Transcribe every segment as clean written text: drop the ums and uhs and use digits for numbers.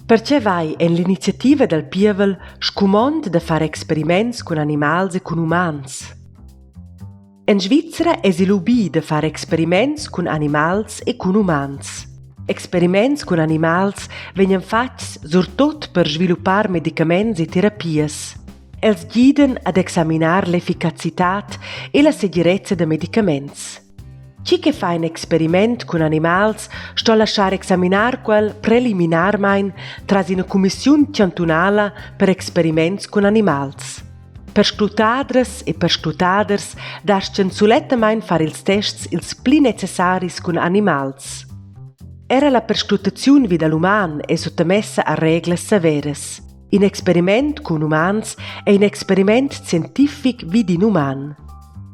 Pertge vai en l'iniziativa dal pievel scumond da far experiments cun animals e cun umans? En Svizra èsi lubì da far experiments cun animals e cun umans. Experiments cun animals vegnan fatgs surtut per sviluppar medicaments e terapias. Els gidan ad examinar l'efficacitad e la segirezza da medicaments. Chi che fa in experiment cun animals sto laschar examinar quel preliminarmain tras ina cumissiun chantunala per experiments cun animals. Perscrutadras e perscrutaders dastgan sulettamain far ils tests ils pli necessaris cun animals. Era la perscrutaziun vi da l'uman è suttamessa a reglas severas. In experiment cun umans è in experiment scientific vi d'in uman.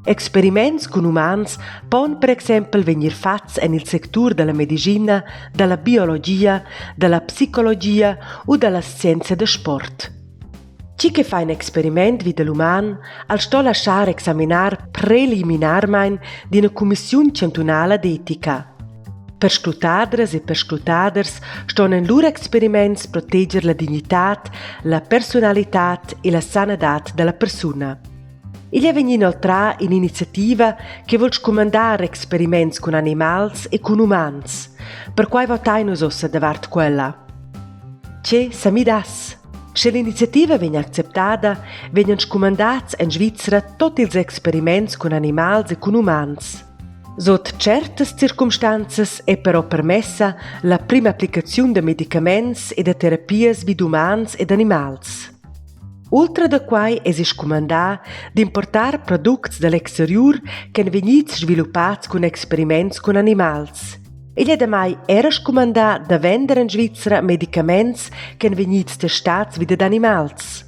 Experiments cun umans pon per exempel vegnir fatgs en il sectur da la medischina, da la biologia, da la psicologia u da la scienza da sport. Tgi che fa in experiment vi da l'uman, al sto laschar examinar preliminarmain d'ina cumissiun chantunala d'etica. Perscrutadras e perscrutaders ston en lur experiments proteger la dignitad, la persunalitad e la sanadad da la persuna. Igl è vegnì inoltrà in'iniziativa che vul scumandar experiments cun animals e cun umans. Perquai votain nus ussa davart quella. Tge sa midass? Sche l'iniziativa vegn acceptada, vegnan scumandads en Svizra tut ils experiments cun animals e cun umans. Sut tschertas circumstanzas è però permessa la prima applicaziun da medicaments e da terapias vid umans ed animals. Ultra da quai èsi scumandà d'importar products da l'exteriur ch'èn vegnids sviluppads cun experiments cun animals. Igl è damai era scumandà da vender en Svizra medicaments ch'èn vegnids testads vi dad animals.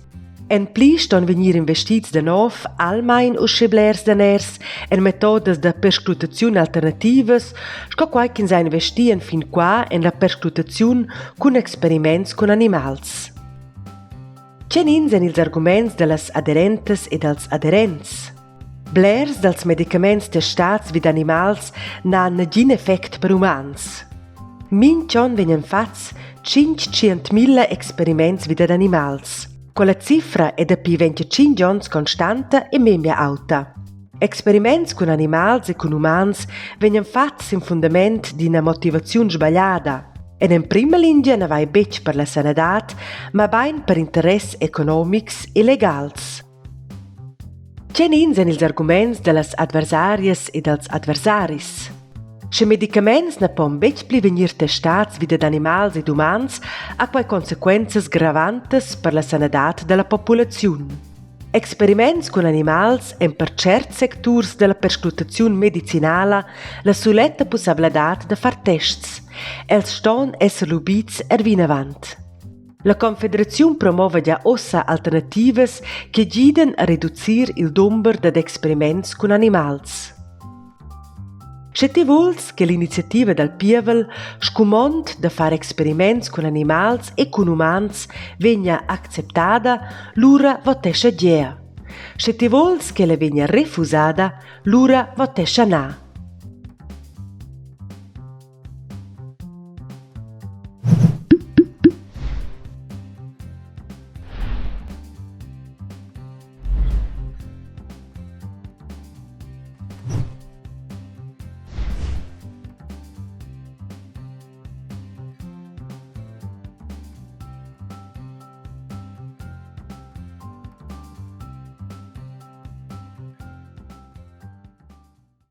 En pli ston vegnir investids da nov almain uschè blers daners en metodas da perscrutaziun alternativas sco quai ch'ins ha investì enfin qua en la perscrutaziun cun experiments cun animals. Tgenins èn ils arguments da las aderentas e dals aderents? Blers dals medicaments testads vi d'animals n'han nagin effect per umans. Mintg'onn vegnan fatgs 500.000 experiments vi dad animals. Quella cifra è dapi 25 onns constanta e memia auta. Experiments cun animals e cun umans vegnan fatgs sin fundament d'ina motivaziun sbagliada. En emprima lingia na vai betg per la sanadad, mabain per interess economics e legals. Tgenins èn ils arguments da las adversarias e dals adversaris? Sche medicaments na pon betg pli vegnir testads vi dad animals ed umans, ha quai consequenzas gravantas per la sanadad da la populaziun. Experiments cun animals èn per tscherts secturs da la perscrutaziun medicinala la suletta pussabladad da far tests. Els ston esser lubids er vinavant. La Confederaziun promova gia ussa alternativas che gidan a reducir il dumber dad experiments cun animals. Sche ti vuls che l'iniziativa dal pievel scumond da far experiments cun animals e cun umans vegnia acceptada, lura votescha gea. Sche ti vuls ch'ella vegnia refusada, lura votescha na.